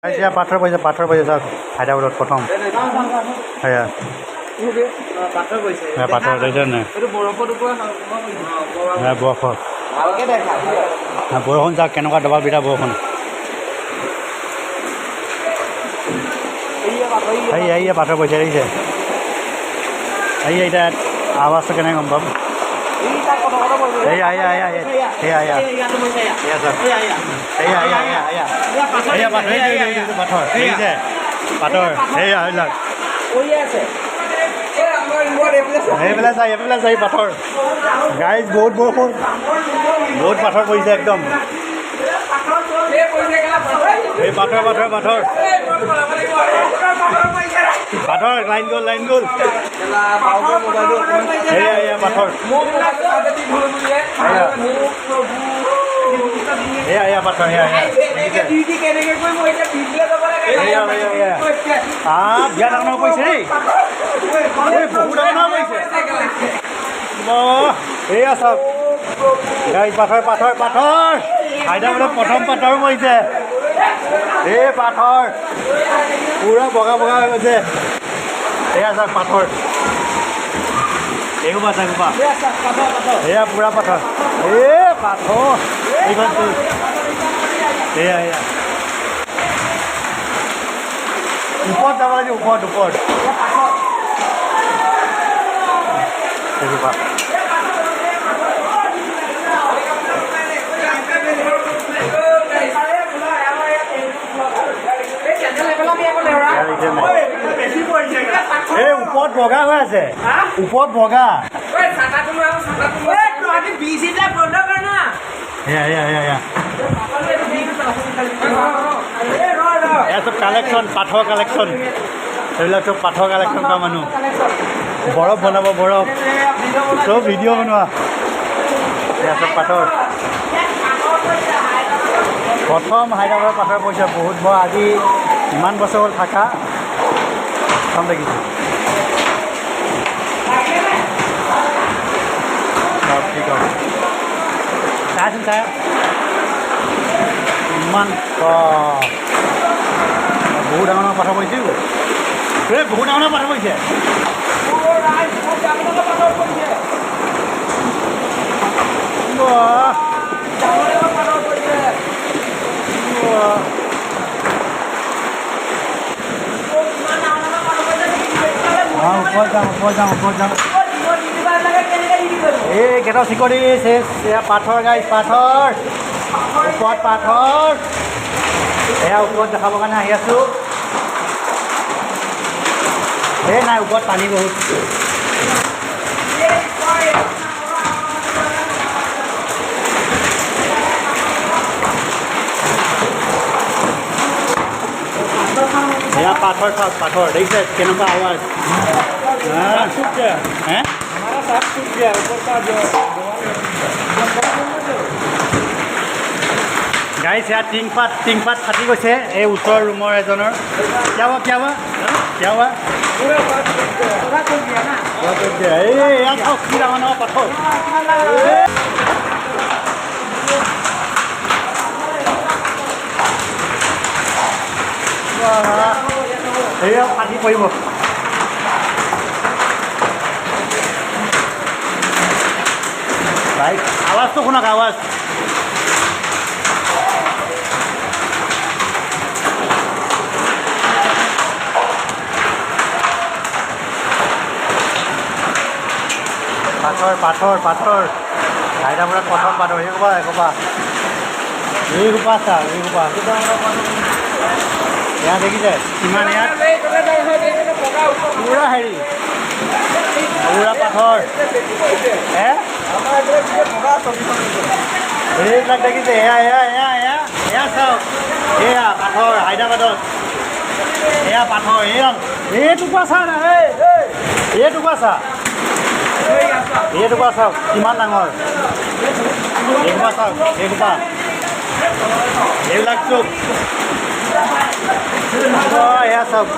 এতিয়া পাথৰ পৰিছে, পাথৰ পৰিছে চাওক। হায়দৰাবাদত প্ৰথম সেয়া। পাথৰ পৰিছে। সেয়া পাথৰ দেখিছে নাই? এইটো বৰফত ওপৰত। সেয়া বৰফত। ভালকে দেখা। বৰষুণ চাওক, কেনেকুৱা দবা পিটা বৰষুণ। এইয়া, এইয়া পাথৰ পৰিছে, দেখিছে? এইয়া, এতিয়া আৱাজটো কেনেকৈ গম পাম? এইয়া, এইয়া, এইয়া, এইয়া, এইয়া, এইয়া চাওক, এইয়া, এইয়া, এইয়া, এইয়া, এইয়া পাথৰ, এইটো পাথৰ দেখিছে? পাথৰ এইয়া, এইবিলাক সেইফালে চাই, এইফালে চাই পাথৰ। গাইজ, বহুত বৰষুণ, বহুত পাথৰ পৰিছে একদম। এই পাথৰ, পাথৰ, পাথৰ, পাথৰ। লাইন গ'ল, লাইন গ'ল। এয়া, এয়া পাথৰ। এয়া, এয়া, এয়া পাথৰ, এয়া, এয়া দেখিছে? এয়া, এয়া, এয়া। বিৰাট ডাঙৰ ডাঙৰ পৰিছে দেই। এই বহুত ডাঙৰ ডাঙৰ পৰিছে। বাহ, এয়া চাওক গাইজ, পাথৰ, পাথৰ, পাথৰ। হায়দৰাবাদত প্ৰথম পাথৰ পৰিছে। এই পাথৰ পুৰা বগা বগা হৈ গৈছে। এয়া চাওক পাথৰ, এইসোপা চাওক, এইসোপা। এয়া পুৰা পাথৰ। এই পাথৰ এইখন। এয়া, এয়া ওপৰত যাব লাগিব, ওপৰত, ওপৰত। এইসোপা। এয়া দেখিছে নাই? এই ওপৰত বগা হৈ আছে, ওপৰত বগা। এয়া, এয়া, এয়া, এয়া, এয়া চব কালেকশ্যন, পাথৰ কালেকশ্যন। এইবিলাক চব পাথৰ কালেকশ্যন কৰা মানুহ। বৰফ বনাব, বৰফ। চব ভিডিঅ' বনোৱা। এয়া চব পাথৰ। প্ৰথম হায়দৰাবাদৰ পাথৰ পৰিছে। বহুত, মই আজি ইমান বছৰ হ'ল থাকা, প্ৰথম দেখিছোঁ। চাওক, কি কম, চাচোন, চাই ইমান বাহ। বহুত ডাঙৰ ডাঙৰ পাথৰ পৰিছে। এই বহুত ডাঙৰ ডাঙৰ পাথৰ পৰিছে। বাহ। বাহ। অঁ, ওপৰত যাম, ওপৰত যাম, ওপৰত যাম। এই গেটৰ চিকৰি চেচ। এয়া পাথৰ গাইজ, পাথৰ, ওপৰত পাথৰ। এয়া ওপৰত দেখাবৰ কাৰণে আহি আছোঁ। এই নাই, ওপৰত পানী বহুত। এয়া পাথৰ চাওক, পাথৰ দেখিছে? কেনেকুৱা আৱাজ হে। हमारा साथ टूट गया ऊपर का जो। গাইজ, সেয়া টিংপাত, টিংপাত ফাটি গৈছে এই ওচৰৰ ৰুমৰ এজনৰ। क्या हुआ, क्या हुआ, क्या हुआ? पूरा बात टूट गया, पूरा टूट गया ना। এই ইয়াত চাওক, কি ডাঙৰ ডাঙৰ পাথৰ। এই বাহ, এয়া ফাটি পৰিব। বাইক আৱাজটো শুনক, আৱাজ। পাথৰ, পাথৰ, পাথৰ। হায়দৰাবাদত প্ৰথম পাথৰ। এইসোপা, এইসোপা, এইসোপা চাওক, এইসোপা। এয়া দেখিছে কিমান ইয়াত পুৰা হেৰি, পুৰা পাথৰ হে। এইবিলাক দেখিছে? এয়া, এয়া, এয়া, এয়া, এয়া চাওক, এয়া পাথৰ। হায়দৰাবাদত এয়া পাথৰ। এয়া এইটুকুৰা চা না, এই এইটুকুৰা চা, এইটুকুৰা চাওক কিমান ডাঙৰ। এইসোপা চাওক, এইসোপা, এইবিলাক চব। এয়া চাওক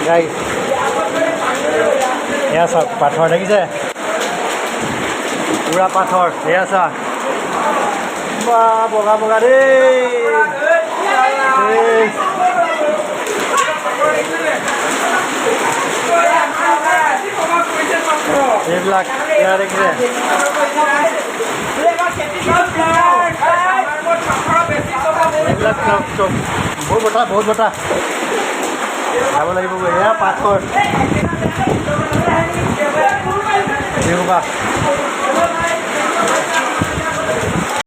গাইজ, এয়া চাওক পাথৰ দেখিছে? পুৰা পাথৰ। এয়া চা বা, বগা বগা দেই। এইবিলাক এয়া দেখিছে। এইবিলাক চব চব বহুত বতাহ, বহুত বতাহ। যাব লাগিব। এয়া পাথৰ। এইসোপা।